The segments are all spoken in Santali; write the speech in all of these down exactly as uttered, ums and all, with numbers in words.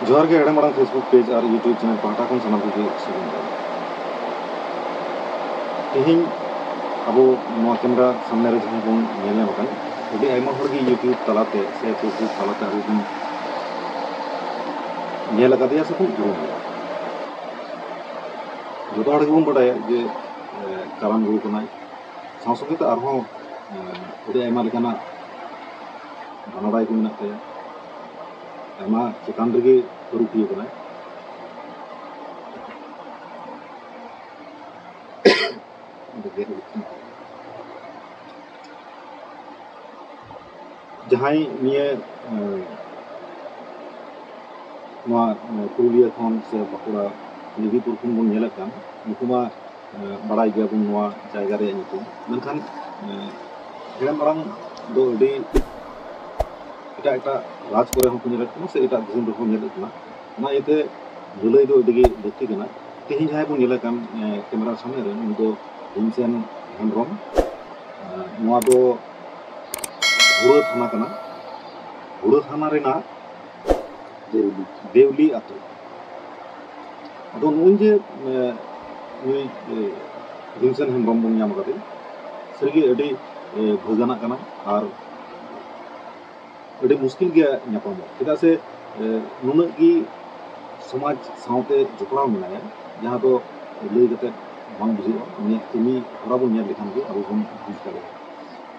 ᱡᱚᱦᱟᱨ ᱜᱮ ᱦᱮᱲᱮᱢ ᱟᱲᱟᱝ Facebook page ᱟᱨ YouTube channel ᱯᱟᱦᱴᱟ ᱠᱷᱚᱱ ᱥᱟᱱᱟᱢ ᱠᱚᱜᱮ ᱥᱟᱹᱜᱩᱱ ᱫᱟᱨᱟᱢ᱾ ᱛᱮᱦᱮᱧ ᱟᱵᱚ ᱱᱚᱣᱟ camera ᱥᱟᱢᱱᱮ ᱨᱮ ᱡᱟᱦᱟᱸᱭ ᱵᱚᱱ ᱧᱮᱞ ᱧᱟᱢ ᱟᱠᱟᱱ, ᱟᱹᱰᱤ ᱟᱭᱢᱟ ᱦᱚᱲ ᱜᱮ YouTube ᱛᱟᱞᱟᱛᱮ ᱥᱮ Facebook ᱛᱟᱞᱟᱛᱮ ᱟᱵᱚ ᱵᱚᱱ ᱧᱮᱞ ᱟᱠᱟᱫᱮᱭᱟ ᱥᱮ ᱵᱚᱱ ᱩᱨᱩᱢᱮᱭᱟ᱾ ᱡᱚᱛᱚ ᱦᱚᱲ ᱜᱮᱵᱚᱱ ᱵᱟᱰᱟᱭᱟ ᱡᱮ, ᱮ, ᱠᱟᱨᱟᱢ ᱜᱩᱨᱩ ᱠᱟᱱᱟᱭ᱾ ᱥᱟᱶ ᱥᱚᱸᱜᱮ ᱛᱮ ᱟᱨᱦᱚᱸ, ᱮ, ᱟᱹᱰᱤ ᱟᱭᱢᱟ ᱞᱮᱠᱟᱱᱟᱜ ᱵᱟᱰᱟᱭ ᱠᱚ ᱢᱮᱱᱟᱜ ᱛᱟᱭᱟ᱾ ᱟᱭᱢᱟ ᱪᱮᱛᱟᱱ ᱨᱮᱜᱮ ᱯᱟᱹᱨᱩᱠᱷᱤᱭᱟᱹ ᱠᱟᱱᱟᱭ᱾ ᱡᱟᱦᱟᱸᱭ ᱱᱤᱭᱟᱹ, ᱮ, ᱱᱚᱣᱟ, ᱮ, ᱯᱩᱨᱩᱞᱤᱭᱟᱹ ᱠᱷᱚᱱ ᱥᱮ ᱵᱟᱸᱠᱩᱲᱟ ᱢᱮᱫᱤᱱᱯᱩᱨ ᱠᱷᱚᱱ ᱵᱚᱱ ᱧᱮᱞᱮᱫ ᱠᱟᱱ, ᱱᱩᱠᱩ ᱢᱟ, ᱮ, ᱵᱟᱲᱟᱭ ᱜᱮᱭᱟᱵᱚᱱ ᱱᱚᱣᱟ ᱡᱟᱭᱜᱟ ᱨᱮᱭᱟᱜ ᱧᱩᱛᱩᱢ᱾ ᱢᱮᱱᱠᱷᱟᱱ, ᱮ, ᱦᱮᱲᱮᱢ ᱟᱲᱟᱝ ᱫᱚ ᱟᱹᱰᱤ ᱮᱴᱟᱜ ᱮᱴᱟᱜ ᱨᱟᱡᱽ ᱠᱚᱨᱮ ᱦᱚᱸᱠᱚ ᱧᱮᱞᱮᱫ ᱠᱟᱱᱟ ᱥᱮ ᱮᱴᱟᱜ ᱫᱤᱥᱚᱢ ᱨᱮᱦᱚᱸ ᱧᱮᱞᱚᱜ ᱠᱟᱱᱟ᱾ ᱚᱱᱟ ᱤᱭᱟᱹᱛᱮ ᱞᱟᱹᱞᱟᱹᱭ ᱫᱚ ᱟᱹᱰᱤ ᱜᱮ ᱞᱟᱹᱠᱛᱤ ᱠᱟᱱᱟ᱾ ᱛᱮᱦᱮᱧ ᱡᱟᱦᱟᱸᱭ ᱵᱚᱱ ᱧᱮᱞᱮ ᱠᱟᱱ, ᱮ, camera ᱥᱟᱢᱱᱮ ᱨᱮ, ᱩᱱᱤ ᱫᱚ ᱵᱷᱤᱢᱥᱮᱱ ᱦᱮᱢᱵᱨᱚᱢ᱾ ᱮ, ᱱᱚᱣᱟ ᱫᱚ ᱦᱩᱲᱟᱹ ᱛᱷᱟᱱᱟ ᱠᱟᱱᱟ᱾ ᱦᱩᱲᱟᱹ ᱛᱷᱟᱱᱟ ᱨᱮᱱᱟᱜ ᱫᱮᱣᱞᱤ᱾ ᱫᱮᱣᱞᱤ ᱟᱹᱛᱩ᱾ ᱟᱫᱚ ᱱᱩᱜᱼᱩᱭ ᱡᱮ, ᱮ, ᱱᱩᱭ, ᱮ, ᱵᱷᱤᱢᱥᱮᱱ ᱦᱮᱢᱵᱨᱚᱢ ᱵᱚᱱ ᱧᱟᱢ ᱟᱠᱟᱫᱮ, ᱥᱟᱹᱨᱤᱜᱮ ᱟᱹᱰᱤ, ᱮ, ᱵᱷᱟᱹᱜᱟᱱᱟᱜ ᱠᱟᱱᱟ᱾ ᱟᱨ ᱟᱹᱰᱤ ᱢᱩᱥᱠᱤᱞ ᱜᱮᱭᱟ ᱧᱟᱯᱟᱢᱚᱜ, ᱪᱮᱫᱟᱜ ᱥᱮ, ᱮ, ᱱᱩᱱᱟᱹᱜ ᱜᱮ ᱥᱚᱢᱟᱡᱽ ᱥᱟᱶᱛᱮ ᱡᱚᱯᱲᱟᱣ ᱢᱮᱱᱟᱭᱟ, ᱡᱟᱦᱟᱸ ᱫᱚ ᱞᱟᱹᱭ ᱠᱟᱛᱮ ᱵᱟᱝ ᱵᱩᱡᱷᱟᱹᱜᱼᱟ᱾ ᱩᱱᱤᱭᱟᱜ ᱠᱟᱹᱢᱤ ᱦᱚᱨᱟ ᱵᱚᱱ ᱧᱮᱞ ᱞᱮᱠᱷᱟᱱ ᱜᱮ ᱟᱵᱚ ᱵᱚᱱ ᱵᱩᱡᱽ ᱫᱟᱲᱮᱭᱟᱜᱼᱟ᱾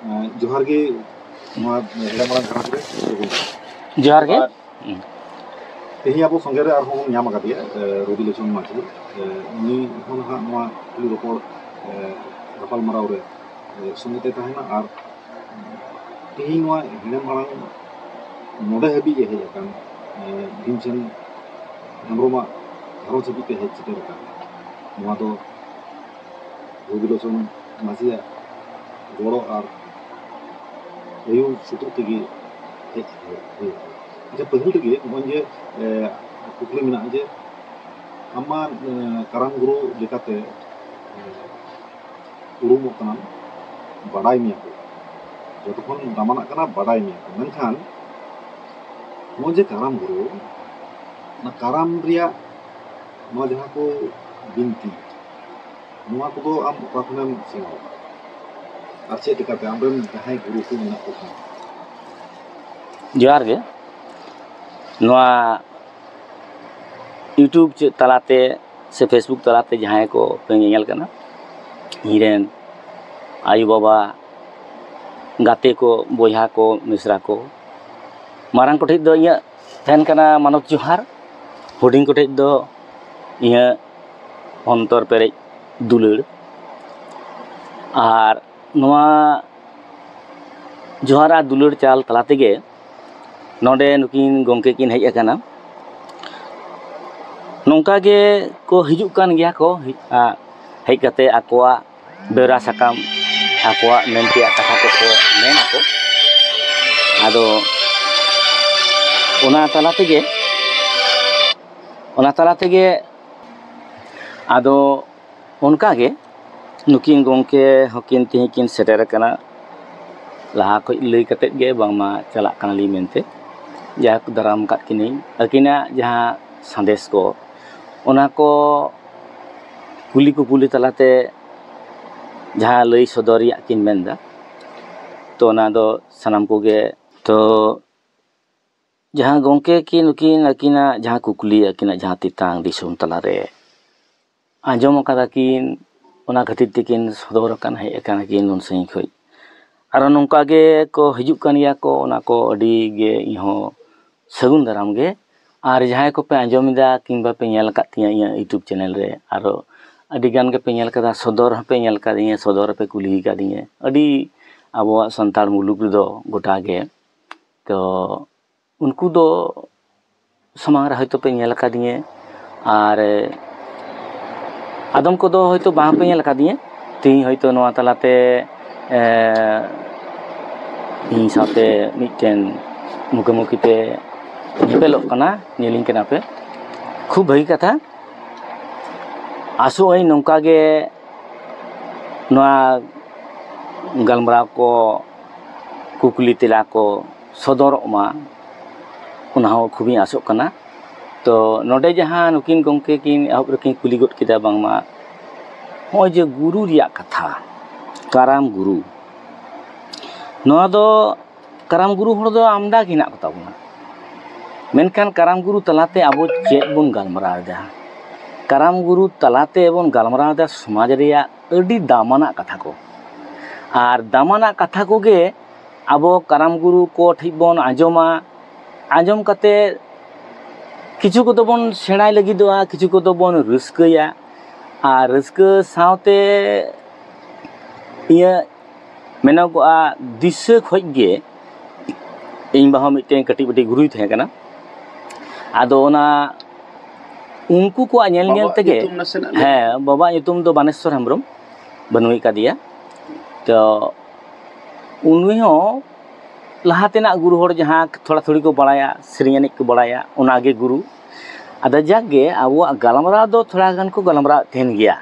ᱮ, ᱡᱚᱦᱟᱨ ᱜᱮ ᱱᱚᱣᱟ ᱦᱮᱲᱮᱢ ᱟᱲᱟᱝ ᱜᱷᱟᱨᱚᱸᱡᱽ ᱨᱮ ᱥᱟᱹᱜᱩᱱ᱾ ᱡᱚᱦᱟᱨ ᱜᱮ᱾ ᱦᱩᱸ᱾ ᱛᱮᱦᱮᱧ ᱟᱵᱚ ᱥᱚᱸᱜᱮ ᱨᱮ ᱟᱨᱦᱚᱸ ᱵᱚᱱ ᱧᱟᱢ ᱟᱠᱟᱫᱮᱭᱟ, ᱮ, ᱨᱚᱵᱤᱞᱳᱪᱚᱱ ᱢᱟᱹᱡᱷᱤ᱾ ᱮ, ᱩᱱᱤ ᱦᱚᱸ ᱱᱟᱦᱟᱜ ᱱᱚᱣᱟ ᱠᱩᱠᱞᱤ ᱨᱚᱯᱚᱲ, ᱮ, ᱜᱟᱯᱟᱞᱢᱟᱨᱟᱣ ᱨᱮ, ᱮ, ᱥᱚᱸᱜᱮ ᱛᱮ ᱛᱟᱦᱮᱱᱟ᱾ ᱟᱨ ᱛᱮᱦᱮᱧ ᱱᱚᱣᱟ ᱦᱮᱲᱮᱢ ᱟᱲᱟᱝ ᱱᱚᱰᱮ ᱦᱟᱹᱵᱤᱡ ᱮ ᱦᱮᱡ ᱟᱠᱟᱱ, ᱮ, ᱵᱷᱤᱢᱥᱮᱱ ᱦᱮᱢᱵᱨᱚᱢᱟᱜ ᱜᱷᱟᱨᱚᱸᱡᱽ ᱦᱟᱹᱵᱤᱡ ᱛᱮ ᱦᱮᱡ ᱥᱮᱴᱮᱨ ᱟᱠᱟᱱ, ᱱᱚᱣᱟ ᱫᱚ ᱨᱚᱵᱤᱞᱳᱪᱚᱱ ᱢᱟᱹᱡᱷᱤᱭᱟᱜ ᱜᱚᱲᱚ ᱟᱨ ᱟᱹᱭᱩᱨ ᱥᱩᱛᱩᱜ ᱛᱮᱜᱮ ᱦᱮᱡ ᱦᱩᱭ ᱟᱠᱟᱱᱟ᱾ ᱟᱪᱪᱷᱟ, ᱯᱟᱹᱦᱤᱞ ᱨᱮᱜᱮ ᱱᱚᱜᱼᱚᱭ ᱡᱮ, ᱮ, ᱠᱩᱠᱞᱤ ᱢᱮᱱᱟᱜᱼᱟ ᱡᱮ, ᱟᱢ ᱢᱟ, ᱮ, ᱠᱟᱨᱟᱢ ᱜᱩᱨᱩ ᱞᱮᱠᱟᱛᱮ, ᱮ, ᱩᱨᱩᱢᱚᱜ ᱠᱟᱱᱟᱢ, ᱵᱟᱰᱟᱭ ᱢᱮᱭᱟ ᱠᱚ, ᱡᱚᱛᱚ ᱠᱷᱚᱱ ᱫᱟᱢᱟᱱᱟᱜ ᱠᱟᱱᱟ ᱵᱟᱰᱟᱭ ᱢᱮᱭᱟ ᱠᱚ᱾ ᱢᱮᱱᱠᱷᱟᱱ ᱱᱚᱜᱼᱚᱭ ᱡᱮ ᱠᱟᱨᱟᱢ ᱜᱩᱨᱩ, ᱚᱱᱟ ᱠᱟᱨᱟᱢ ᱨᱮᱭᱟᱜ ᱱᱚᱣᱟ ᱡᱟᱦᱟᱸ ᱠᱚ ᱵᱤᱱᱛᱤ, ᱱᱚᱣᱟ ᱠᱚᱫᱚ ᱟᱢ ᱚᱠᱟ ᱠᱷᱚᱱᱮᱢ ᱥᱮᱬᱟ ᱟᱠᱟᱫᱟ? ᱟᱨ ᱪᱮᱫ ᱞᱮᱠᱟᱛᱮ ᱟᱢᱨᱮᱱ ᱡᱟᱦᱟᱸᱭ ᱜᱩᱨᱩ ᱠᱚ ᱢᱮᱱᱟᱜ ᱠᱚ ᱠᱷᱟᱱ? ᱡᱚᱦᱟᱨ ᱜᱮ᱾ ᱱᱚᱣᱟ YouTube ᱪᱮᱫ ᱛᱟᱞᱟᱛᱮ ᱥᱮ Facebook ᱛᱟᱞᱟᱛᱮ ᱡᱟᱦᱟᱸᱭ ᱠᱚ ᱯᱮ ᱧᱮᱧᱮᱞ ᱠᱟᱱᱟ, ᱤᱧᱨᱮᱱ ᱟᱭᱳᱼᱵᱟᱵᱟ, ᱜᱟᱛᱮ ᱠᱚ, ᱵᱚᱭᱦᱟ ᱠᱚ, ᱢᱤᱥᱨᱟ ᱠᱚ, ᱢᱟᱨᱟᱝ ᱠᱚᱴᱷᱮᱡ ᱫᱚ ᱤᱧᱟᱹᱜ ᱛᱟᱦᱮᱱ ᱠᱟᱱᱟ ᱢᱟᱱᱚᱛ ᱡᱚᱦᱟᱨ, ᱦᱩᱰᱤᱧ ᱠᱚᱴᱷᱮᱡ ᱫᱚ ᱤᱧᱟᱹᱜ ᱚᱱᱛᱚᱨ ᱯᱮᱨᱮᱡ ᱫᱩᱞᱟᱹᱲ᱾ ᱟᱨ ᱱᱚᱣᱟ ᱡᱚᱦᱟᱨ ᱟᱨ ᱫᱩᱞᱟᱹᱲ ᱪᱟᱞ ᱛᱟᱞᱟ ᱛᱮᱜᱮ ᱱᱚᱰᱮ ᱱᱩᱠᱤᱱ ᱜᱚᱢᱠᱮ ᱠᱤᱱ ᱦᱮᱡ ᱟᱠᱟᱱᱟ᱾ ᱱᱚᱝᱠᱟ ᱜᱮ ᱠᱚ ᱦᱤᱡᱩᱜ ᱠᱟᱱ ᱜᱮᱭᱟ ᱠᱚ, ᱦᱮᱡ- ᱟ, ᱦᱮᱡ ᱠᱟᱛᱮ ᱟᱠᱚᱣᱟᱜ ᱵᱮᱣᱨᱟ ᱥᱟᱠᱟᱢ, ᱟᱠᱚᱣᱟᱜ ᱢᱮᱱ ᱛᱮᱭᱟᱜ ᱠᱟᱛᱷᱟ ᱠᱚᱠᱚ ᱢᱮᱱ ᱟᱠᱚ᱾ ᱟᱫᱚ ᱚᱱᱟ ᱛᱟᱞᱟ ᱛᱮᱜᱮ, ᱚᱱᱟ ᱛᱟᱞᱟ ᱛᱮᱜᱮ ᱟᱫᱚ ᱚᱱᱠᱟ ᱜᱮ ᱱᱩᱠᱤᱱ ᱜᱚᱢᱠᱮ ᱦᱚᱸᱠᱤᱱ ᱛᱮᱦᱮᱧ ᱠᱤᱱ ᱥᱮᱴᱮᱨ ᱟᱠᱟᱱᱟ᱾ ᱞᱟᱦᱟ ᱠᱷᱚᱡ ᱞᱟᱹᱭ ᱠᱟᱛᱮᱫ ᱜᱮ ᱵᱟᱝᱢᱟ ᱪᱟᱞᱟᱜ ᱠᱟᱱᱟᱞᱤᱧ ᱢᱮᱱᱛᱮ, ᱡᱟᱭᱦᱳᱠ, ᱫᱟᱨᱟᱢ ᱟᱠᱟᱫ ᱠᱤᱱᱟᱹᱧ᱾ ᱟᱹᱠᱤᱱᱟᱜ ᱡᱟᱦᱟᱸ ᱥᱟᱸᱫᱮᱥ ᱠᱚ, ᱚᱱᱟ ᱠᱚ ᱠᱩᱞᱤ ᱠᱩᱯᱩᱞᱤ ᱛᱟᱞᱟᱛᱮ ᱡᱟᱦᱟᱸ ᱞᱟᱹᱭ ᱥᱚᱫᱚᱨ ᱨᱮᱭᱟᱜ ᱠᱤᱱ ᱢᱮᱱᱫᱟ, ᱛᱚ ᱚᱱᱟ ᱫᱚ ᱥᱟᱱᱟᱢ ᱠᱚᱜᱮ, ᱛᱚ ᱡᱟᱦᱟᱸ ᱜᱚᱢᱠᱮ ᱠᱤᱱ ᱱᱩᱠᱤᱱ ᱟᱹᱠᱤᱱᱟᱜ ᱡᱟᱦᱟᱸ ᱠᱩᱠᱞᱤ, ᱟᱹᱠᱤᱱᱟᱜ ᱡᱟᱦᱟᱸ ᱛᱮᱛᱟᱝ ᱫᱤᱥᱚᱢ ᱛᱟᱞᱟᱨᱮ ᱟᱸᱡᱚᱢ ᱟᱠᱟᱫᱟ ᱠᱤᱱ, ᱚᱱᱟ ᱠᱷᱟᱹᱛᱤᱨ ᱛᱮᱠᱤᱱ ᱥᱚᱫᱚᱨ ᱟᱠᱟᱱ, ᱦᱮᱡ ᱟᱠᱟᱱᱟ ᱠᱤᱱ ᱱᱩᱱ ᱥᱟᱺᱜᱤᱧ ᱠᱷᱚᱱ᱾ ᱟᱨᱚ ᱱᱚᱝᱠᱟ ᱜᱮ ᱠᱚ ᱦᱤᱡᱩᱜ ᱠᱟᱱ ᱜᱮᱭᱟ ᱠᱚ, ᱚᱱᱟ ᱠᱚ ᱟᱹᱰᱤ ᱜᱮ ᱤᱧᱦᱚᱸ ᱥᱟᱹᱜᱩᱱ ᱫᱟᱨᱟᱢ ᱜᱮ᱾ ᱟᱨ ᱡᱟᱦᱟᱸᱭ ᱠᱚᱯᱮ ᱟᱸᱡᱚᱢ ᱮᱫᱟ ᱠᱤᱝᱵᱟ ᱯᱮ ᱧᱮᱞ ᱟᱠᱟᱫ ᱛᱤᱧᱟᱹ ᱤᱧᱟᱹᱜ YouTube ᱪᱮᱱᱮᱞ ᱨᱮ, ᱟᱨᱚ ᱟᱹᱰᱤ ᱜᱟᱱ ᱜᱮᱯᱮ ᱧᱮᱞ ᱠᱟᱫᱟ, ᱥᱚᱫᱚᱨ ᱦᱚᱸᱯᱮ ᱧᱮᱞ ᱠᱟᱫᱤᱧᱟ, ᱥᱚᱫᱚᱨ ᱦᱚᱸᱯᱮ ᱠᱩᱞᱤ ᱟᱠᱟᱫᱤᱧᱟ᱾ ᱟᱹᱰᱤ ᱟᱵᱚᱣᱟᱜ ᱥᱟᱱᱛᱟᱲ ᱢᱩᱞᱩᱠ ᱨᱮᱫᱚ ᱜᱚᱴᱟ ᱜᱮ, ᱛᱚ ᱩᱱᱠᱩ ᱫᱚ ᱥᱟᱢᱟᱝ ᱨᱮ ᱦᱚᱭᱛᱳ ᱯᱮ ᱧᱮᱞ ᱟᱠᱟᱫᱤᱧᱟᱹ, ᱟᱨ ᱟᱫᱚᱢ ᱠᱚᱫᱚ ᱦᱚᱭᱛᱳ ᱵᱟᱝ ᱯᱮ ᱧᱮᱞ ᱟᱠᱟᱫᱤᱧᱟᱹ᱾ ᱛᱮᱦᱮᱧ ᱦᱚᱭᱛᱳ ᱱᱚᱣᱟ ᱛᱟᱞᱟᱛᱮ, ᱮ, ᱤᱧ ᱥᱟᱶᱛᱮ ᱢᱤᱫᱴᱮᱱ ᱢᱩᱠᱷᱟᱹᱢᱩᱠᱷᱤ ᱯᱮ ᱧᱮᱯᱮᱞᱚᱜ ᱠᱟᱱᱟ, ᱧᱮᱞᱤᱧ ᱠᱟᱱᱟ ᱯᱮ, ᱠᱷᱩᱵ ᱵᱷᱟᱹᱜᱤ ᱠᱟᱛᱷᱟ᱾ ᱟᱥᱚᱜ ᱟᱹᱧ ᱱᱚᱝᱠᱟ ᱜᱮ ᱱᱚᱣᱟ ᱜᱟᱞᱢᱟᱨᱟᱣ ᱠᱚ, ᱠᱩᱠᱞᱤ ᱛᱮᱞᱟ ᱠᱚ ᱥᱚᱫᱚᱨᱚᱜ ᱢᱟ, ᱚᱱᱟ ᱦᱚᱸ ᱠᱷᱩᱵᱤᱧ ᱟᱥᱚᱜ ᱠᱟᱱᱟ᱾ ᱛᱚ ᱱᱚᱰᱮ ᱡᱟᱦᱟᱸ ᱱᱩᱠᱤᱱ ᱜᱚᱢᱠᱮ ᱠᱤᱱ ᱮᱦᱚᱵ ᱨᱮᱠᱤᱱ ᱠᱩᱞᱤ ᱜᱚᱫ ᱠᱮᱫᱟ, ᱵᱟᱝᱢᱟ ᱱᱚᱜᱼᱚᱭ ᱡᱮ ᱜᱩᱨᱩ ᱨᱮᱭᱟᱜ ᱠᱟᱛᱷᱟ, ᱠᱟᱨᱟᱢ ᱜᱩᱨᱩ, ᱱᱚᱣᱟ ᱫᱚ ᱠᱟᱨᱟᱢ ᱜᱩᱨᱩ ᱦᱚᱲ ᱫᱚ ᱟᱢᱫᱟ ᱜᱮ ᱦᱮᱱᱟᱜ ᱠᱚᱛᱟ ᱵᱚᱱᱟ, ᱢᱮᱱᱠᱷᱟᱱ ᱠᱟᱨᱟᱢ ᱜᱩᱨᱩ ᱛᱟᱞᱟᱛᱮ ᱟᱵᱚ ᱪᱮᱫ ᱵᱚᱱ ᱜᱟᱞᱢᱟᱨᱟᱣ ᱮᱫᱟ? ᱠᱟᱨᱟᱢ ᱜᱩᱨᱩ ᱛᱟᱞᱟᱛᱮ ᱵᱚᱱ ᱜᱟᱞᱢᱟᱨᱟᱣ ᱮᱫᱟ ᱥᱚᱢᱟᱡᱽ ᱨᱮᱭᱟᱜ ᱟᱹᱰᱤ ᱫᱟᱢᱟᱱᱟᱜ ᱠᱟᱛᱷᱟ ᱠᱚ, ᱟᱨ ᱫᱟᱢᱟᱱᱟᱜ ᱠᱟᱛᱷᱟ ᱠᱚᱜᱮ ᱟᱵᱚ ᱠᱟᱨᱟᱢ ᱜᱩᱨᱩ ᱠᱚ ᱴᱷᱮᱱ ᱵᱚᱱ ᱟᱸᱡᱚᱢᱟ᱾ ᱟᱸᱡᱚᱢ ᱠᱟᱛᱮ ᱠᱤᱪᱷᱩ ᱠᱚᱫᱚ ᱵᱚᱱ ᱥᱮᱬᱟᱭ ᱞᱟᱹᱜᱤᱫᱚᱜᱼᱟ, ᱠᱤᱪᱷᱩ ᱠᱚᱫᱚ ᱵᱚᱱ ᱨᱟᱹᱥᱠᱟᱹᱭᱟ᱾ ᱟᱨ ᱨᱟᱹᱥᱠᱟᱹ ᱥᱟᱶᱛᱮ ᱤᱧᱟᱹᱜ ᱢᱮᱱᱚᱜᱚᱜᱼᱟ, ᱫᱤᱥᱟᱹ ᱠᱷᱚᱱ ᱜᱮ ᱤᱧ ᱵᱟᱵᱟ ᱦᱚᱸ ᱢᱤᱫᱴᱮᱱ ᱠᱟᱹᱴᱤᱡ ᱵᱟᱹᱴᱤᱡ ᱜᱩᱨᱩᱭ ᱛᱟᱦᱮᱸ ᱠᱟᱱᱟ᱾ ᱟᱫᱚ ᱚᱱᱟ ᱩᱱᱠᱩ ᱠᱚᱣᱟᱜ ᱧᱮᱞ ᱧᱮᱞ ᱵᱟᱵᱟᱣᱟᱜ ᱛᱮᱜᱮ, ᱧᱩᱛᱩᱢ ᱱᱟᱥᱮᱱᱟᱜ ᱞᱟᱹᱭ ᱦᱮᱸ, ᱵᱟᱵᱟᱣᱟᱜ ᱧᱩᱛᱩᱢ ᱫᱚ ᱵᱟᱱᱮᱥᱣᱚᱨ ᱦᱮᱢᱵᱨᱚᱢ, ᱵᱟᱹᱱᱩᱭ ᱠᱟᱫᱮᱭᱟ᱾ ᱛᱚ ᱩᱱᱤ ᱦᱚᱸ ᱞᱟᱦᱟ ᱛᱮᱱᱟᱜ ᱜᱩᱨᱩ ᱦᱚᱲ ᱡᱟᱦᱟᱸ ᱛᱷᱚᱲᱟ ᱛᱷᱩᱲᱤ ᱠᱚ ᱵᱟᱲᱟᱭᱟ, ᱥᱮᱨᱮᱧ ᱮᱱᱮᱡ ᱠᱚ ᱵᱟᱲᱟᱭᱟ, ᱚᱱᱟᱜᱮ ᱜᱩᱨᱩ᱾ ᱟᱫᱚ ᱡᱟᱠ ᱜᱮ, ᱟᱵᱚᱣᱟᱜ ᱜᱟᱞᱢᱟᱨᱟᱣ ᱫᱚ ᱛᱷᱚᱲᱟ ᱜᱟᱱ ᱠᱚ ᱜᱟᱞᱢᱟᱨᱟᱣᱮᱫ ᱛᱟᱦᱮᱱ ᱜᱮᱭᱟ,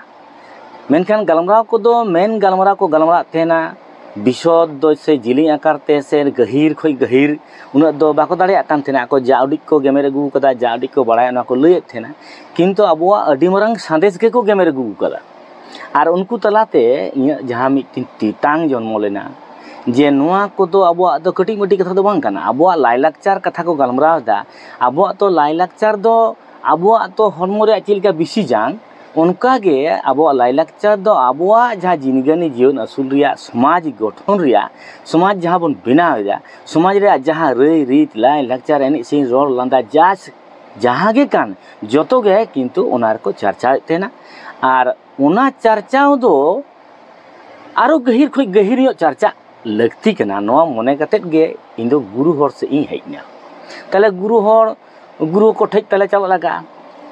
ᱢᱮᱱᱠᱷᱟᱱ ᱜᱟᱞᱢᱟᱨᱟᱣ ᱠᱚᱫᱚ ᱢᱮᱱ ᱜᱟᱞᱢᱟᱨᱟᱣ ᱠᱚ ᱜᱟᱞᱢᱟᱨᱟᱣᱮᱫ ᱛᱟᱦᱮᱱᱟ, ᱵᱤᱥᱚᱫ ᱫᱚ ᱥᱮ ᱡᱤᱞᱤᱧ ᱟᱠᱟᱨ ᱛᱮ ᱥᱮ ᱜᱟᱹᱦᱤᱨ ᱠᱷᱚᱱ ᱜᱟᱹᱦᱤᱨ ᱩᱱᱟᱹᱜ ᱫᱚ ᱵᱟᱠᱚ ᱫᱟᱲᱮᱭᱟᱜ ᱠᱟᱱ ᱛᱟᱦᱮᱱᱟ᱾ ᱟᱠᱚ ᱡᱟ ᱩᱰᱤᱡ ᱠᱚ ᱜᱮᱢᱮᱨ ᱟᱹᱜᱩ ᱠᱟᱫᱟ, ᱡᱟ ᱩᱰᱤᱡ ᱠᱚ ᱵᱟᱲᱟᱭᱟ, ᱚᱱᱟ ᱠᱚ ᱞᱟᱹᱭᱮᱫ ᱛᱟᱦᱮᱱᱟ, ᱠᱤᱱᱛᱩ ᱟᱵᱚᱣᱟᱜ ᱟᱹᱰᱤ ᱢᱟᱨᱟᱝ ᱥᱟᱸᱫᱮᱥ ᱜᱮᱠᱚ ᱜᱮᱢᱮᱨ ᱟᱹᱜᱩ ᱠᱟᱫᱟ᱾ ᱟᱨ ᱩᱱᱠᱩ ᱛᱟᱞᱟᱛᱮ ᱤᱧᱟᱹᱜ ᱡᱟᱦᱟᱸ ᱢᱤᱫᱴᱮᱱ ᱛᱮᱛᱟᱝ ᱡᱚᱱᱢᱚ ᱞᱮᱱᱟ, ᱡᱮ ᱱᱚᱣᱟ ᱠᱚᱫᱚ ᱟᱵᱚᱣᱟᱜ ᱫᱚ ᱠᱟᱹᱴᱤᱡ ᱢᱟᱹᱴᱤᱡ ᱠᱟᱛᱷᱟ ᱫᱚ ᱵᱟᱝ ᱠᱟᱱᱟ, ᱟᱵᱚᱣᱟᱜ ᱞᱟᱭᱞᱟᱠᱪᱟᱨ ᱠᱟᱛᱷᱟ ᱠᱚ ᱜᱟᱞᱢᱟᱨᱟᱣ ᱮᱫᱟ᱾ ᱟᱵᱚᱣᱟᱜ ᱛᱚ ᱞᱟᱭᱞᱟᱠᱪᱟᱨ ᱫᱚ ᱟᱵᱚᱣᱟᱜ ᱛᱚ ᱦᱚᱲᱢᱚ ᱨᱮᱭᱟᱜ ᱪᱮᱫ ᱞᱮᱠᱟ ᱵᱤᱥᱤ ᱡᱟᱝ, ᱚᱱᱠᱟᱜᱮ ᱟᱵᱚᱣᱟᱜ ᱞᱟᱭᱞᱟᱠᱪᱟᱨ ᱫᱚ ᱟᱵᱚᱣᱟᱜ ᱡᱟᱦᱟᱸ ᱡᱤᱱᱫᱜᱟᱹᱱᱤ ᱡᱤᱭᱚᱱ ᱟᱹᱥᱩᱞ ᱨᱮᱭᱟᱜ, ᱥᱚᱢᱟᱡᱽ ᱜᱚᱴᱷᱚᱱ ᱨᱮᱭᱟᱜ, ᱥᱚᱢᱟᱡᱽ ᱡᱟᱦᱟᱸ ᱵᱚᱱ ᱵᱮᱱᱟᱣ ᱮᱫᱟ, ᱥᱚᱢᱟᱡᱽ ᱨᱮᱭᱟᱜ ᱡᱟᱦᱟᱸ ᱨᱟᱹᱭ ᱨᱤᱛ, ᱞᱟᱭ ᱞᱟᱠᱪᱟᱨ, ᱮᱱᱮᱡ ᱥᱮᱨᱮᱧ, ᱨᱚᱲ ᱞᱟᱸᱫᱟ, ᱡᱟ ᱡᱟᱦᱟᱸ ᱜᱮ ᱠᱟᱱ, ᱡᱚᱛᱚ ᱜᱮ ᱠᱤᱱᱛᱩ ᱚᱱᱟ ᱨᱮᱠᱚ ᱪᱟᱨᱪᱟᱣᱮᱫ ᱛᱟᱦᱮᱱᱟ᱾ ᱟᱨ ᱚᱱᱟ ᱪᱟᱨᱪᱟᱣ ᱫᱚ ᱟᱨᱚ ᱜᱟᱹᱦᱤᱨ ᱠᱷᱚᱱ ᱜᱟᱹᱦᱤᱨ ᱧᱚᱜ ᱪᱟᱨᱪᱟᱜ ᱞᱟᱹᱠᱛᱤ ᱠᱟᱱᱟ, ᱱᱚᱣᱟ ᱢᱚᱱᱮ ᱠᱟᱛᱮᱫ ᱜᱮ ᱤᱧ ᱫᱚ ᱜᱩᱨᱩ ᱦᱚᱲ ᱥᱮᱫ ᱤᱧ ᱦᱮᱡ ᱮᱱᱟ᱾ ᱛᱟᱦᱞᱮ ᱜᱩᱨᱩ ᱦᱚᱲ, ᱜᱩᱨᱩ ᱠᱚ ᱴᱷᱮᱡ ᱛᱟᱦᱞᱮ ᱪᱟᱞᱟᱜ ᱞᱟᱜᱟᱜᱼᱟ᱾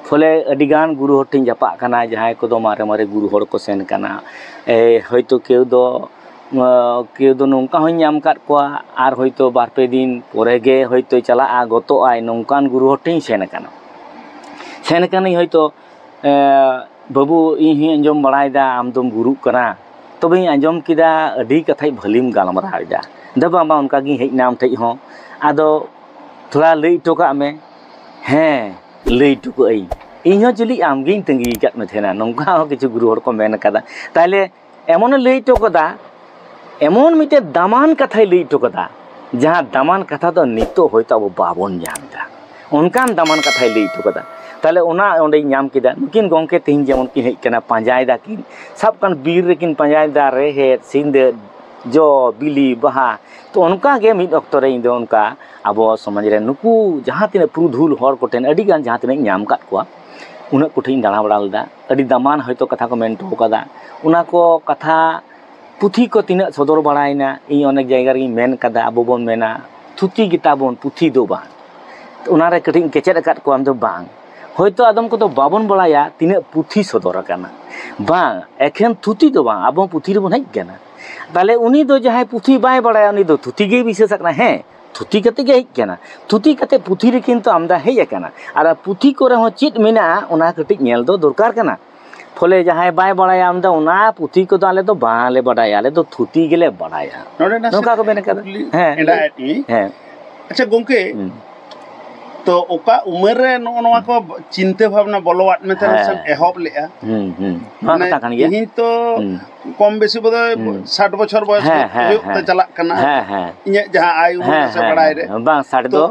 ᱯᱷᱚᱞᱮ ᱟᱹᱰᱤᱜᱟᱱ ᱜᱩᱨᱩ ᱦᱚᱲ ᱴᱷᱮᱱ ᱡᱟᱯᱟᱜ ᱠᱟᱱᱟ, ᱡᱟᱦᱟᱸᱭ ᱠᱚᱫᱚ ᱢᱟᱨᱮ ᱢᱟᱨᱮ ᱜᱩᱨᱩ ᱦᱚᱲ ᱠᱚ ᱥᱮᱱ ᱠᱟᱱᱟ᱾ ᱮ, ᱦᱚᱭᱛᱳ ᱠᱮᱣ ᱫᱚ, ᱟᱸ, ᱠᱮᱣ ᱫᱚ ᱱᱚᱝᱠᱟ ᱦᱚᱸᱧ ᱧᱟᱢ ᱟᱠᱟᱫ ᱠᱚᱣᱟ, ᱟᱨ ᱦᱚᱭᱛᱳ ᱵᱟᱨ ᱯᱮ ᱫᱤᱱ ᱯᱚᱨᱮ ᱜᱮ ᱦᱚᱭᱛᱳᱭ ᱪᱟᱞᱟᱜᱼᱟ, ᱜᱚᱛᱚᱜ ᱟᱭ, ᱱᱚᱝᱠᱟᱱ ᱜᱩᱨᱩ ᱦᱚᱲ ᱴᱷᱮᱱ ᱤᱧ ᱥᱮᱱ ᱟᱠᱟᱱᱟ᱾ ᱥᱮᱱ ᱟᱠᱟᱱᱟᱹᱧ ᱦᱚᱭᱛᱳ, ᱮ, "ᱵᱟᱹᱵᱩ, ᱤᱧ ᱦᱚᱸᱧ ᱟᱸᱡᱚᱢ ᱵᱟᱲᱟᱭᱮᱫᱟ ᱟᱢ ᱫᱚᱢ ᱜᱩᱨᱩᱜ ᱠᱟᱱᱟ, ᱛᱚᱵᱮᱧ ᱟᱸᱡᱚᱢ ᱠᱮᱫᱟ ᱟᱹᱰᱤ ᱠᱟᱛᱷᱟᱭ ᱵᱷᱟᱹᱞᱤᱢ ᱜᱟᱞᱢᱟᱨᱟᱣ ᱮᱫᱟ, ᱫᱮ ᱵᱟᱝ ᱵᱟᱝ, ᱚᱱᱠᱟ ᱜᱤᱧ ᱦᱮᱡ ᱮᱱᱟ ᱟᱢ ᱴᱷᱮᱡ ᱦᱚᱸ, ᱟᱫᱚ ᱛᱷᱚᱲᱟ ᱞᱟᱹᱭ ᱦᱚᱴᱚ ᱠᱟᱜ ᱢᱮ᱾" ᱦᱮᱸ, ᱞᱟᱹᱭ ᱦᱚᱴᱚ ᱠᱟᱜ ᱟᱹᱧ, ᱤᱧ ᱦᱚᱸ ᱪᱤᱞᱤ ᱟᱢᱜᱤᱧ ᱛᱟᱺᱜᱤ ᱟᱠᱟᱫ ᱢᱮ ᱛᱟᱦᱮᱱᱟ, ᱱᱚᱝᱠᱟ ᱦᱚᱸ ᱠᱤᱪᱷᱩ ᱜᱩᱨᱩ ᱦᱚᱲ ᱠᱚ ᱢᱮᱱ ᱠᱟᱫᱟ᱾ ᱛᱟᱦᱞᱮ ᱮᱢᱚᱱᱮ ᱞᱟᱹᱭ ᱦᱚᱴᱚ ᱠᱟᱫᱟ, ᱮᱢᱚᱱ ᱢᱤᱫᱴᱮᱱ ᱫᱟᱢᱟᱱ ᱠᱟᱛᱷᱟᱭ ᱞᱟᱹᱭ ᱦᱚᱴᱚ ᱠᱟᱫᱟ, ᱡᱟᱦᱟᱸ ᱫᱟᱢᱟᱱ ᱠᱟᱛᱷᱟ ᱫᱚ ᱱᱤᱛᱚᱜ ᱦᱚᱭᱛᱳ ᱟᱵᱚ ᱵᱟᱵᱚᱱ ᱧᱟᱢ ᱮᱫᱟ, ᱚᱱᱠᱟᱱ ᱫᱟᱢᱟᱱ ᱠᱟᱛᱷᱟᱭ ᱞᱟᱹᱭ ᱦᱚᱴᱚ ᱠᱟᱫᱟ᱾ ᱛᱟᱦᱞᱮ ᱚᱱᱟ ᱚᱸᱰᱮᱧ ᱧᱟᱢ ᱠᱮᱫᱟ, ᱱᱩᱠᱤᱱ ᱜᱚᱢᱠᱮ ᱛᱮᱦᱮᱧ ᱡᱮᱢᱚᱱ ᱠᱤᱱ ᱦᱮᱡ ᱠᱟᱱᱟ, ᱯᱟᱸᱡᱟᱭ ᱫᱟᱠᱤᱱ, ᱥᱟᱵ ᱠᱟᱜ ᱵᱤᱨ ᱨᱮᱠᱤᱱ ᱯᱟᱸᱡᱟᱭᱮᱫᱟ ᱨᱮᱦᱮᱫ ᱥᱤᱸᱫᱟᱹ, ᱡᱚ ᱵᱤᱞᱤ ᱵᱟᱦᱟ᱾ ᱛᱚ ᱚᱱᱠᱟ ᱜᱮ ᱢᱤᱫ ᱚᱠᱛᱚ ᱨᱮ ᱤᱧ ᱫᱚ ᱚᱱᱠᱟ ᱟᱵᱚ ᱥᱚᱢᱟᱡᱽ ᱨᱮ ᱱᱩᱠᱩ ᱡᱟᱦᱟᱸ ᱛᱤᱱᱟᱹᱜ ᱯᱩᱨᱩᱫᱷᱩᱞ ᱦᱚᱲ ᱠᱚᱴᱷᱮᱱ ᱟᱹᱰᱤ ᱜᱟᱱ ᱡᱟᱦᱟᱸ ᱛᱤᱱᱟᱹᱜ ᱤᱧ ᱧᱟᱢ ᱟᱠᱟᱫ ᱠᱚᱣᱟ, ᱩᱱᱟᱹᱜ ᱠᱚᱴᱷᱮᱱ ᱤᱧ ᱫᱟᱬᱟ ᱵᱟᱲᱟ ᱞᱮᱫᱟ᱾ ᱟᱹᱰᱤ ᱫᱟᱢᱟᱱ ᱦᱚᱭᱛᱳ ᱠᱟᱛᱷᱟ ᱠᱚ ᱢᱮᱱ ᱦᱚᱴᱚ ᱠᱟᱫᱟ, ᱚᱱᱟ ᱠᱚ ᱠᱟᱛᱷᱟ ᱯᱩᱛᱷᱤ ᱠᱚ ᱛᱤᱱᱟᱹᱜ ᱥᱚᱫᱚᱨ ᱵᱟᱲᱟᱭᱮᱱᱟ, ᱤᱧ ᱚᱱᱮᱠ ᱡᱟᱭᱜᱟ ᱨᱮᱜᱮᱧ ᱢᱮᱱ ᱠᱟᱫᱟ, ᱟᱵᱚ ᱵᱚᱱ ᱢᱮᱱᱟ ᱛᱷᱩᱛᱤ ᱜᱮᱛᱟ ᱵᱚᱱ ᱯᱩᱛᱷᱤ ᱫᱚ ᱵᱟᱝ᱾ ᱚᱱᱟ ᱨᱮ ᱠᱟᱹᱴᱤᱡ ᱤᱧ ᱠᱮᱪᱮᱫ ᱟᱠᱟᱫ ᱠᱚᱣᱟ, ᱟᱢ ᱫᱚ ᱵᱟᱝ᱾ ᱦᱚᱭᱛᱳ ᱟᱫᱚᱢ ᱠᱚᱫᱚ ᱵᱟᱵᱚᱱ ᱵᱟᱲᱟᱭᱟ ᱛᱤᱱᱟᱹᱜ ᱯᱩᱛᱷᱤ ᱥᱚᱫᱚᱨ ᱟᱠᱟᱱᱟ, ᱵᱟᱝ, ᱮᱠᱷᱮᱱ ᱛᱷᱩᱛᱤ ᱫᱚ ᱵᱟᱝ, ᱟᱵᱚ ᱯᱩᱛᱷᱤ ᱨᱮᱵᱚᱱ ᱦᱮᱡ ᱠᱟᱱᱟ᱾ ᱛᱟᱦᱞᱮ ᱩᱱᱤ ᱫᱚ ᱡᱟᱦᱟᱸᱭ ᱯᱩᱛᱷᱤ ᱵᱟᱭ ᱵᱟᱲᱟᱭᱟ, ᱩᱱᱤ ᱫᱚ ᱛᱷᱩᱛᱤ ᱜᱮᱭ ᱵᱤᱥᱮᱥ ᱟᱠᱟᱱᱟ᱾ ᱦᱮᱸ, ᱛᱷᱩᱛᱤ ᱠᱟᱛᱮ ᱜᱮ ᱦᱮᱡ ᱠᱟᱱᱟ, ᱛᱷᱩᱛᱤ ᱠᱟᱛᱮ ᱯᱩᱛᱷᱤ ᱨᱮ ᱠᱤᱱᱛᱩ ᱟᱢᱫᱟ ᱦᱮᱡ ᱟᱠᱟᱱᱟ᱾ ᱟᱨ ᱯᱩᱛᱷᱤ ᱠᱚᱨᱮ ᱦᱚᱸ ᱪᱮᱫ ᱢᱮᱱᱟᱜᱼᱟ, ᱚᱱᱟ ᱠᱟᱹᱴᱤᱡ ᱧᱮᱞ ᱫᱚ ᱫᱚᱨᱠᱟᱨ ᱠᱟᱱᱟ᱾ ᱯᱷᱚᱞᱮ ᱡᱟᱦᱟᱸᱭ ᱵᱟᱭ ᱵᱟᱲᱟᱭᱟ, ᱟᱢᱫᱟ ᱚᱱᱟ ᱯᱩᱛᱷᱤ ᱠᱚᱫᱚ ᱟᱞᱮ ᱫᱚ ᱵᱟᱝᱞᱮ ᱵᱟᱰᱟᱭᱟ, ᱟᱞᱮ ᱫᱚ ᱛᱷᱩᱛᱤ ᱜᱮᱞᱮ ᱵᱟᱲᱟᱭᱟ᱾ ᱱᱚᱰᱮ ᱱᱟᱥᱮ ᱱᱚᱝᱠᱟ ᱠᱚ ᱢᱮᱱ ᱠᱟᱫᱟ᱾ ᱠᱩᱠᱞᱤ ᱦᱮᱸ, ᱮᱸᱰᱟ ᱮᱫ ᱤᱧ᱾ ᱦᱮᱸ᱾ ᱟᱪᱪᱷᱟ ᱜᱚᱝᱠᱮ, ᱦᱩᱸ᱾ ᱛᱚ ᱚᱠᱟ ᱩᱢᱮᱨ ᱨᱮ ᱱᱚᱜᱼᱚ ᱱᱚᱣᱟ ᱠᱚ ᱪᱤᱱᱛᱟᱹ ᱵᱷᱟᱵᱱᱟ ᱵᱚᱞᱚᱣᱟᱫ ᱢᱮ ᱛᱟᱦᱮᱸ ᱦᱮᱸ᱾ ᱥᱮᱢ ᱮᱦᱚᱵ ᱞᱮᱜᱼᱟ? ᱦᱩᱸ, ᱦᱩᱸ᱾ ᱱᱚᱣᱟ ᱢᱟᱱᱮ ᱠᱟᱛᱷᱟ ᱠᱟᱱ ᱜᱮᱭᱟ᱾ ᱛᱮᱦᱮᱧ ᱛᱚ ᱦᱩᱸ᱾ ᱠᱚᱢ ᱵᱮᱥᱤ ᱵᱚᱫᱷᱚᱭ ᱦᱩᱸ᱾ ᱥᱟᱴ ᱵᱚᱪᱷᱚᱨ ᱵᱚᱭᱚᱥ ᱦᱮᱸ, ᱦᱮᱸ, ᱦᱩᱭᱩᱜ ᱛᱮ ᱦᱮᱸ᱾ ᱪᱟᱞᱟᱜ ᱠᱟᱱᱟ᱾ ᱦᱮᱸ, ᱦᱮᱸ᱾ ᱤᱧᱟᱹᱜ ᱡᱟᱦᱟᱸ ᱟᱭ ᱩᱢᱟᱹᱱ ᱦᱮᱸ, ᱥᱮ ᱦᱮᱸ, ᱵᱟᱲᱟᱭ ᱨᱮ᱾ ᱦᱮᱸ᱾ ᱵᱟᱝ, ᱥᱟᱴ ᱛᱚ ᱫᱚ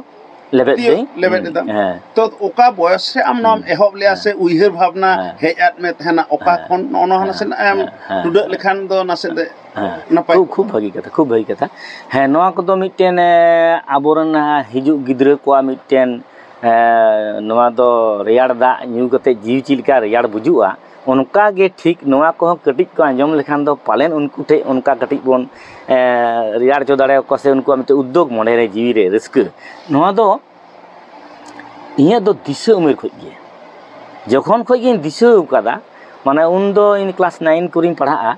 ᱞᱮᱵᱮᱫ ᱛᱤᱭᱳᱜ ᱫᱟᱹᱧ᱾ ᱞᱮᱵᱮᱫ ᱦᱩᱸ, ᱮᱫᱟᱢ᱾ ᱦᱮᱸ᱾ ᱛᱚ ᱚᱠᱟ ᱵᱚᱭᱚᱥ ᱨᱮ ᱟᱢ ᱱᱚᱣᱟᱢ ᱦᱩᱸ᱾ ᱮᱦᱚᱵ ᱞᱮᱜᱼᱟ ᱦᱮᱸ᱾ ᱥᱮ ᱩᱭᱦᱟᱹᱨ ᱵᱷᱟᱵᱽᱱᱟ ᱦᱮᱸ᱾ ᱦᱮᱡ ᱟᱫ ᱢᱮ ᱛᱟᱦᱮᱱᱟ? ᱚᱠᱟ ᱦᱮᱸ᱾ ᱠᱷᱚᱱ? ᱱᱚᱜᱼᱚ ᱱᱚᱣᱟ ᱦᱮᱸ᱾ ᱱᱟᱥᱮᱱᱟᱜ ᱮᱢ ᱦᱮᱸ᱾ ᱦᱮᱸ᱾ ᱴᱩᱰᱟᱹᱜ ᱞᱮᱠᱷᱟᱱ ᱫᱚ ᱱᱟᱥᱮ ᱫᱚ ᱦᱮᱸ᱾ ᱱᱟᱯᱟᱭ ᱠᱷᱩᱵ, ᱠᱚᱜᱼᱟ᱾ ᱠᱷᱩᱵ ᱵᱷᱟᱹᱜᱤ ᱠᱟᱛᱷᱟ, ᱠᱷᱩᱵ ᱵᱷᱟᱹᱜᱤ ᱠᱟᱛᱷᱟ᱾ ᱦᱮᱸ, ᱱᱚᱣᱟ ᱠᱚᱫᱚ ᱢᱤᱫᱴᱮᱱ, ᱮ, ᱟᱵᱚᱨᱮᱱ, ᱮ, ᱦᱤᱡᱩᱜ ᱜᱤᱫᱽᱨᱟᱹ ᱠᱚᱣᱟᱜ ᱢᱤᱫᱴᱮᱱ, ᱮ, ᱱᱚᱣᱟ ᱫᱚ ᱨᱮᱭᱟᱲ ᱫᱟᱜ ᱧᱩ ᱠᱟᱛᱮ ᱡᱤᱣᱤ ᱪᱮᱫ ᱞᱮᱠᱟ ᱨᱮᱭᱟᱲ ᱵᱩᱡᱩᱜᱼᱟ, ᱚᱱᱠᱟ ᱜᱮ ᱴᱷᱤᱠ ᱱᱚᱣᱟ ᱠᱚᱦᱚᱸ ᱠᱟᱹᱴᱤᱡ ᱠᱚ ᱟᱸᱡᱚᱢ ᱞᱮᱠᱷᱟᱱ ᱫᱚ ᱯᱟᱞᱮᱱ ᱩᱱᱠᱩ ᱴᱷᱮᱱ ᱚᱱᱠᱟ ᱠᱟᱹᱴᱤᱡ ᱵᱚᱱ, ᱮ, ᱨᱮᱭᱟᱲ ᱦᱚᱪᱚ ᱫᱟᱲᱮᱭᱟᱠᱚᱣᱟ, ᱥᱮ ᱩᱱᱠᱩᱣᱟᱜ ᱢᱤᱫᱴᱮᱱ ᱩᱫᱽᱫᱳᱜᱽ ᱢᱚᱱᱮ ᱨᱮ ᱡᱤᱣᱤ ᱨᱮ ᱨᱟᱹᱥᱠᱟᱹ᱾ ᱱᱚᱣᱟ ᱫᱚ ᱤᱧᱟᱹᱜ ᱫᱚ ᱫᱤᱥᱟᱹ ᱩᱢᱮᱨ ᱠᱷᱚᱱ ᱜᱮ, ᱡᱚᱠᱷᱚᱱ ᱠᱷᱚᱱ ᱜᱤᱧ ᱫᱤᱥᱟᱹ ᱟᱠᱟᱫᱟ, ᱢᱟᱱᱮ ᱩᱱᱫᱚ ᱤᱧ ᱠᱞᱟᱥ ᱱᱟᱭᱤᱱ ᱠᱚᱨᱮᱧ ᱯᱟᱲᱦᱟᱜᱼᱟ,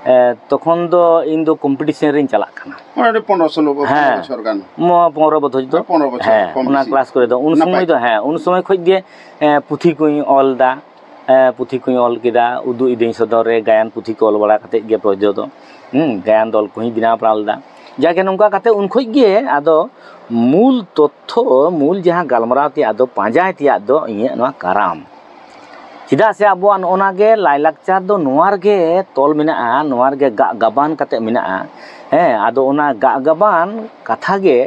ᱮ, ᱛᱚᱠᱷᱚᱱ ᱫᱚ ᱤᱧ ᱫᱚ ᱠᱚᱢᱯᱤᱴᱤᱥᱮᱱ ᱨᱤᱧ ᱪᱟᱞᱟᱜ ᱠᱟᱱᱟ᱾ ᱚᱱᱟ ᱫᱚ ᱯᱚᱱᱨᱚ ᱥᱳᱞᱳ ᱵᱚ-, ᱯᱚᱱᱨᱚ ᱦᱮᱸ᱾ ᱵᱚᱪᱷᱚᱨ ᱜᱟᱱ᱾ ᱢᱚ-, ᱯᱚᱱᱨᱚ ᱵᱚᱪᱷᱚᱨ ᱫᱚ᱾ ᱦᱮᱸ, ᱯᱚᱱᱨᱚ ᱵᱚᱪᱷᱚᱨ, ᱦᱮᱸ, ᱠᱚᱢ ᱚᱱᱟ ᱵᱮᱥᱤ᱾ ᱠᱞᱟᱥ ᱠᱚᱨᱮ ᱫᱚ᱾ ᱩᱱ ᱱᱟᱯᱟᱭ᱾ ᱥᱚᱢᱚᱭ ᱫᱚ, ᱦᱮᱸ, ᱩᱱ ᱥᱚᱢᱚᱭ ᱠᱷᱚᱱ ᱜᱮ, ᱮ, ᱯᱩᱛᱷᱤ ᱠᱚᱧ ᱚᱞ ᱮᱫᱟ, ᱮ, ᱯᱩᱛᱷᱤ ᱠᱚᱧ ᱚᱞ ᱠᱮᱫᱟ, ᱩᱫᱩᱜ ᱤᱫᱟᱹᱧ ᱥᱚᱫᱚᱨ ᱨᱮ, ᱜᱟᱭᱟᱱ ᱯᱩᱛᱷᱤ ᱠᱚ ᱚᱞ ᱵᱟᱲᱟ ᱠᱟᱛᱮᱫ ᱜᱮ ᱯᱨᱚᱡᱚ ᱫᱚ, ᱦᱩᱸ, ᱜᱟᱭᱟᱱ ᱫᱚᱞ ᱠᱚᱦᱚᱸᱧ ᱵᱮᱱᱟᱣ ᱵᱟᱲᱟ ᱞᱮᱫᱟ᱾ ᱡᱟᱜᱮ ᱱᱚᱝᱠᱟ ᱠᱟᱛᱮ ᱩᱱ ᱠᱷᱚᱡ ᱜᱮ ᱟᱫᱚ ᱢᱩᱞ ᱛᱚᱛᱛᱷᱚ, ᱢᱩᱞ ᱡᱟᱦᱟᱸ ᱜᱟᱞᱢᱟᱨᱟᱣ ᱛᱮᱭᱟᱜ ᱫᱚ, ᱯᱟᱸᱡᱟᱭ ᱛᱮᱭᱟᱜ ᱫᱚ ᱤᱧᱟᱹᱜ ᱱᱚᱣᱟ ᱠᱟᱨᱟᱢ᱾ ᱪᱮᱫᱟᱜ ᱥᱮ ᱟᱵᱚᱣᱟᱜ ᱱᱚᱜᱼᱚ ᱱᱟ ᱜᱮ ᱞᱟᱭᱼᱞᱟᱠᱪᱟᱨ ᱫᱚ ᱱᱚᱣᱟ ᱨᱮᱜᱮ ᱛᱚᱞ ᱢᱮᱱᱟᱜᱼᱟ, ᱱᱚᱣᱟ ᱨᱮᱜᱮ ᱜᱟᱜ ᱜᱟᱵᱟᱱ ᱠᱟᱛᱮ ᱢᱮᱱᱟᱜᱼᱟ᱾ ᱦᱮᱸ, ᱟᱫᱚ ᱚᱱᱟ ᱜᱟᱜ ᱜᱟᱵᱟᱱ ᱠᱟᱛᱷᱟ ᱜᱮ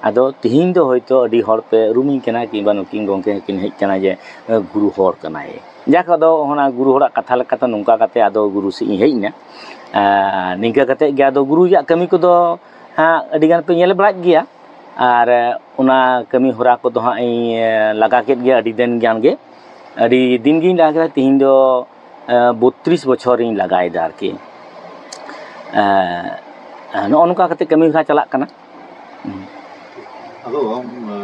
ᱟᱫᱚ ᱛᱤᱦᱤᱧ ᱫᱚ ᱦᱚᱭᱛᱳ ᱟᱹᱰᱤ ᱦᱚᱲ ᱯᱮ ᱩᱨᱩᱢᱤᱧ ᱠᱟᱱᱟ, ᱠᱤᱝᱵᱟ ᱱᱩᱠᱤᱱ ᱜᱚᱢᱠᱮ ᱦᱚᱸᱠᱤᱱ ᱦᱮᱡ ᱠᱟᱱᱟ ᱡᱮ, ᱮ, ᱜᱩᱨᱩ ᱦᱚᱲ ᱠᱟᱱᱟᱭ᱾ ᱡᱟᱠ, ᱟᱫᱚ ᱚᱱᱟ ᱜᱩᱨᱩ ᱦᱚᱲᱟᱜ ᱠᱟᱛᱷᱟ ᱞᱮᱠᱟᱛᱮ ᱱᱚᱝᱠᱟ ᱠᱟᱛᱮ ᱟᱫᱚ ᱜᱩᱨᱩ ᱥᱮᱫ ᱤᱧ ᱦᱮᱡ ᱮᱱᱟ᱾ ᱟᱨ ᱱᱤᱝᱠᱟᱹ ᱠᱟᱛᱮ ᱜᱮ ᱟᱫᱚ ᱜᱩᱨᱩ ᱨᱮᱭᱟᱜ ᱠᱟᱹᱢᱤ ᱠᱚᱫᱚ ᱦᱟᱸᱜ ᱟᱹᱰᱤ ᱜᱟᱱ ᱯᱮ ᱧᱮᱞ ᱵᱟᱲᱟᱭᱮᱫ ᱜᱮᱭᱟ᱾ ᱟᱨ, ᱮ, ᱚᱱᱟ ᱠᱟᱹᱢᱤ ᱦᱚᱨᱟ ᱠᱚᱫᱚ ᱦᱟᱸᱜ ᱤᱧ, ᱮ, ᱞᱟᱜᱟ ᱠᱮᱫ ᱜᱮᱭᱟ ᱟᱹᱰᱤ ᱫᱤᱱ ᱜᱟᱱ ᱜᱮ᱾ ᱟᱹᱰᱤ ᱫᱤᱱ ᱜᱤᱧ ᱞᱟᱜᱟ ᱠᱮᱫᱟ, ᱛᱤᱦᱤᱧ ᱫᱚ, ᱮ, ᱵᱚᱛᱛᱨᱤᱥ ᱵᱚᱪᱷᱚᱨᱤᱧ ᱞᱟᱜᱟᱭᱮᱫᱟ ᱟᱨᱠᱤ᱾ ᱮ, ᱱᱚᱜᱼᱚ ᱱᱚᱝᱠᱟ ᱠᱟᱛᱮ ᱠᱟᱹᱢᱤ ᱦᱚᱨᱟ ᱪᱟᱞᱟᱜ ᱠᱟᱱᱟ᱾ ᱦᱩᱸ᱾ ᱟᱫᱚ, ᱮ,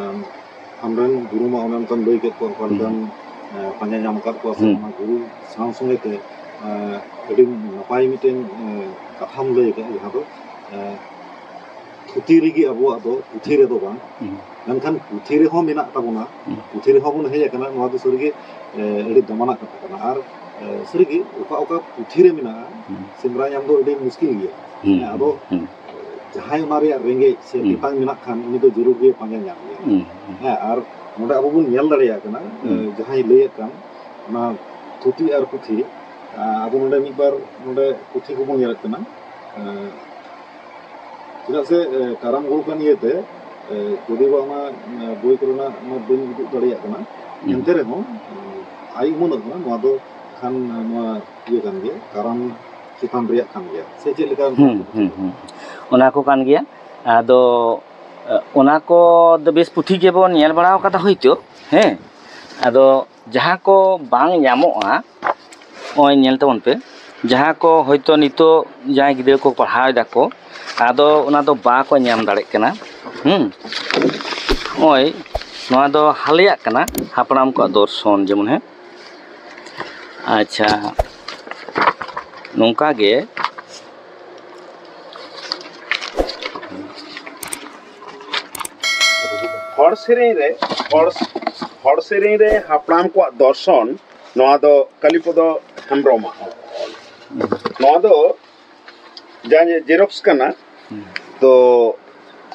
ᱟᱢᱨᱮᱱ ᱜᱩᱨᱩ ᱢᱟ ᱚᱱᱮ ᱚᱱᱠᱟᱢ ᱞᱟᱹᱭ ᱠᱮᱫ ᱠᱚᱣᱟ, ᱚᱠᱟ ᱦᱩᱸ᱾ ᱞᱮᱠᱟᱢ, ᱮ, ᱯᱟᱸᱡᱟ ᱧᱟᱢ ᱟᱠᱟᱫ ᱠᱚᱣᱟ, ᱥᱮ ᱦᱩᱸ᱾ ᱚᱱᱟ ᱜᱩᱨᱩ ᱥᱟᱶ ᱥᱚᱸᱜᱮ ᱛᱮ, ᱮ, ᱟᱹᱰᱤ ᱱᱟᱯᱟᱭ ᱢᱤᱫᱴᱮᱱ, ᱮ, ᱠᱟᱛᱷᱟᱢ ᱞᱟᱹᱭ ᱟᱠᱟᱫᱼᱟ, ᱡᱟᱦᱟᱸ ᱫᱚ, ᱮ, ᱛᱷᱩᱛᱤ ᱨᱮᱜᱮ ᱟᱵᱚᱣᱟᱜ ᱫᱚ, ᱯᱩᱛᱷᱤ ᱨᱮᱫᱚ ᱵᱟᱝ᱾ ᱦᱩᱸ᱾ ᱢᱮᱱᱠᱷᱟᱱ ᱯᱩᱛᱷᱤ ᱨᱮᱦᱚᱸ ᱢᱮᱱᱟᱜ ᱛᱟᱵᱚᱱᱟ, ᱦᱩᱸ᱾ ᱯᱩᱛᱷᱤ ᱨᱮᱦᱚᱸ ᱵᱚᱱ ᱦᱮᱡ ᱟᱠᱟᱱᱟ, ᱱᱚᱣᱟ ᱫᱚ ᱥᱟᱹᱨᱤᱜᱮ, ᱮ, ᱟᱹᱰᱤ ᱫᱟᱢᱟᱱᱟᱜ ᱠᱟᱛᱷᱟ ᱠᱟᱱᱟ᱾ ᱟᱨ, ᱮ, ᱥᱟᱹᱨᱤᱜᱮ ᱚᱠᱟ ᱚᱠᱟ ᱯᱩᱛᱷᱤ ᱨᱮ ᱢᱮᱱᱟᱜᱼᱟ, ᱦᱩᱸ᱾ ᱥᱮᱸᱫᱽᱨᱟ ᱧᱟᱢ ᱫᱚ ᱟᱹᱰᱤ ᱢᱩᱥᱠᱤᱞ ᱜᱮᱭᱟ᱾ ᱦᱩᱸ, ᱦᱮᱸ, ᱟᱫᱚ ᱦᱩᱸ᱾ ᱡᱟᱦᱟᱸᱭ ᱚᱱᱟ ᱨᱮᱭᱟᱜ ᱨᱮᱸᱜᱮᱡ ᱥᱮ ᱦᱩᱸ᱾ ᱛᱮᱛᱟᱝ ᱢᱮᱱᱟᱜ ᱠᱷᱟᱱ, ᱩᱱᱤ ᱫᱚ ᱡᱟᱹᱨᱩᱲ ᱜᱮ ᱯᱟᱸᱡᱟ ᱧᱟᱢ ᱜᱮᱭᱟ᱾ ᱦᱩᱸ, ᱦᱩᱸ᱾ ᱦᱮᱸ, ᱟᱨ ᱱᱚᱰᱮ ᱟᱵᱚ ᱵᱚᱱ ᱧᱮᱞ ᱫᱟᱲᱮᱭᱟᱜ ᱠᱟᱱᱟ, ᱦᱩᱸ᱾ ᱮ, ᱡᱟᱦᱟᱸᱭ ᱞᱟᱹᱭᱮᱫ ᱠᱟᱱ ᱚᱱᱟ ᱛᱷᱩᱛᱤ ᱟᱨ ᱯᱩᱛᱷᱤ, ᱟ, ᱟᱵᱚ ᱱᱚᱰᱮ ᱢᱤᱫ ᱵᱟᱨ ᱱᱚᱰᱮ ᱯᱩᱛᱷᱤ ᱠᱚᱵᱚᱱ ᱧᱮᱞᱮᱫ ᱠᱟᱱᱟ᱾ ᱮ, ᱪᱮᱫᱟᱜ ᱥᱮ, ᱮ, ᱠᱟᱨᱟᱢ ᱜᱩᱨᱩ ᱠᱟᱱ ᱤᱭᱟᱹᱛᱮ, ᱮ, ᱡᱩᱫᱤ ᱵᱟ ᱚᱱᱟ, ᱮ, ᱵᱳᱭ ᱠᱚᱨᱮᱱᱟᱜ ᱚᱱᱟ ᱵᱟᱹᱧ ᱩᱫᱩᱜ ᱫᱟᱲᱮᱭᱟᱜ ᱠᱟᱱᱟ, ᱦᱩᱸ᱾ ᱮᱱᱛᱮ ᱨᱮᱦᱚᱸ, ᱮ, ᱟᱭ ᱩᱢᱟᱹᱱᱚᱜ ᱠᱟᱱᱟ, ᱱᱚᱣᱟ ᱫᱚ ᱠᱷᱟᱱ, ᱮ, ᱱᱚᱣᱟ ᱤᱭᱟᱹ ᱠᱟᱱ ᱜᱮᱭᱟ, ᱠᱟᱨᱟᱢ ᱪᱮᱛᱟᱱ ᱨᱮᱭᱟᱜ ᱠᱟᱱ ᱜᱮᱭᱟ, ᱥᱮ ᱪᱮᱫ ᱞᱮᱠᱟ? ᱦᱩᱸ, ᱦᱩᱸ, ᱦᱩᱸ᱾ ᱚᱱᱟ ᱠᱚ ᱠᱟᱱ ᱜᱮᱭᱟ᱾ ᱟᱫᱚ, ᱮ, ᱚᱱᱟ ᱠᱚ ᱫᱚ ᱵᱮᱥ ᱯᱩᱛᱷᱤ ᱜᱮᱵᱚᱱ ᱧᱮᱞ ᱵᱟᱲᱟ ᱟᱠᱟᱫᱟ ᱦᱳᱭᱛᱳ, ᱦᱮᱸ᱾ ᱟᱫᱚ ᱡᱟᱦᱟᱸ ᱠᱚ ᱵᱟᱝ ᱧᱟᱢᱚᱜᱼᱟ, ᱱᱚᱜᱼᱚᱭ ᱧᱮᱞ ᱛᱟᱵᱚᱱ ᱯᱮ, ᱡᱟᱦᱟᱸ ᱠᱚ ᱦᱳᱭᱛᱳ ᱱᱤᱛᱚᱜ ᱡᱟᱦᱟᱸᱭ ᱜᱤᱫᱽᱨᱟᱹ ᱠᱚ ᱯᱟᱲᱦᱟᱣ ᱮᱫᱟ ᱠᱚ, ᱟᱫᱚ ᱚᱱᱟ ᱫᱚ ᱵᱟᱠᱚ ᱧᱟᱢ ᱫᱟᱲᱮᱭᱟᱜ ᱠᱟᱱᱟ᱾ ᱦᱩᱸ, ᱱᱚᱜᱼᱚᱭ ᱱᱚᱣᱟ ᱫᱚ ᱦᱟᱞᱮᱭᱟᱜ ᱠᱟᱱᱟ, ᱦᱟᱯᱲᱟᱢ ᱠᱚᱣᱟᱜ ᱫᱚᱨᱥᱚᱱ, ᱡᱮᱢᱚᱱ, ᱦᱮᱸ, ᱟᱪᱪᱷᱟ, ᱱᱚᱝᱠᱟ ᱜᱮ ᱦᱚᱲ ᱥᱮᱨᱮᱧ ᱨᱮ, ᱦᱚᱲ, ᱦᱚᱲ ᱥᱮᱨᱮᱧ ᱨᱮ ᱦᱟᱯᱲᱟᱢ ᱠᱚᱣᱟᱜ ᱫᱚᱨᱥᱚᱱ, ᱱᱚᱣᱟ ᱫᱚ ᱠᱟᱞᱤᱯᱚᱫᱚ ᱦᱮᱢᱵᱨᱚᱢᱟᱜ ᱚᱞ᱾ ᱱᱚᱣᱟ ᱫᱚ ᱡᱟᱦᱟᱸ ᱡᱮᱨᱚᱠᱥ ᱠᱟᱱᱟ, ᱦᱩᱸ᱾ ᱛᱚ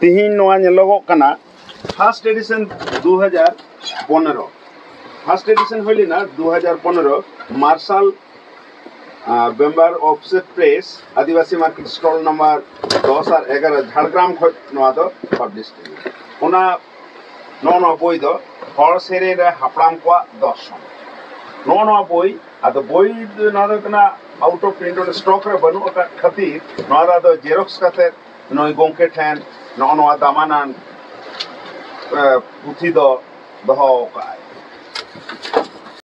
ᱛᱤᱦᱤᱧ ᱱᱚᱣᱟ ᱧᱮᱞᱚᱜᱚᱜ ᱠᱟᱱᱟ first edition ᱫᱩ ᱦᱟᱡᱟᱨ ᱯᱚᱱᱮᱨᱚ, first edition ᱦᱩᱭ ᱞᱮᱱᱟ ᱫᱩ ᱦᱟᱡᱟᱨ ᱯᱚᱱᱮᱨᱚ ᱢᱟᱨᱥᱟᱞ ᱵᱮᱢᱵᱟᱨ ᱚᱯᱷᱥᱮᱴ ᱯᱨᱮᱥ, ᱟᱹᱫᱤᱵᱟᱹᱥᱤ ᱢᱟᱨᱠᱮᱴ ᱥᱴᱚᱞ ᱱᱟᱢᱵᱟᱨ ᱫᱚᱥ ᱟᱨ ᱮᱜᱟᱨᱚ, ᱡᱷᱟᱲᱜᱨᱟᱢ ᱠᱷᱚᱱ ᱱᱚᱣᱟ ᱫᱚ ᱯᱟᱵᱽᱞᱤᱥ ᱞᱮᱱᱟ᱾ ᱚᱱᱟ ᱱᱚᱜᱼᱚ ᱱᱚᱣᱟ ᱵᱳᱭ ᱫᱚ ᱦᱚᱲ ᱥᱮᱨᱮᱧ ᱨᱮ ᱦᱟᱯᱲᱟᱢ ᱠᱚᱣᱟᱜ ᱫᱚᱨᱥᱚᱱ᱾ ᱱᱚᱜᱼᱚ ᱱᱚᱣᱟ ᱵᱳᱭ, ᱟᱫᱚ ᱵᱳᱭ ᱫᱚ ᱱᱚᱣᱟ ᱫᱚ ᱦᱩᱭᱩᱜ ᱠᱟᱱᱟ ᱟᱣᱩᱴ ᱚᱯᱷ ᱯᱨᱤᱱᱴ ᱥᱴᱚᱠ ᱨᱮ ᱵᱟᱹᱱᱩᱜ ᱟᱠᱟᱫ ᱠᱷᱟᱹᱛᱤᱨ ᱱᱚᱣᱟ ᱫᱚ ᱟᱫᱚ ᱡᱮᱨᱚᱠᱥ ᱠᱟᱛᱮ ᱱᱩᱭ ᱜᱚᱢᱠᱮ ᱴᱷᱮᱱ ᱱᱚᱜᱼᱚ ᱱᱚᱣᱟ ᱫᱟᱢᱟᱱᱟᱱ ᱮ, ᱯᱩᱛᱷᱤ ᱫᱚ ᱫᱚᱦᱚ ᱟᱠᱟᱫᱼᱟᱭ᱾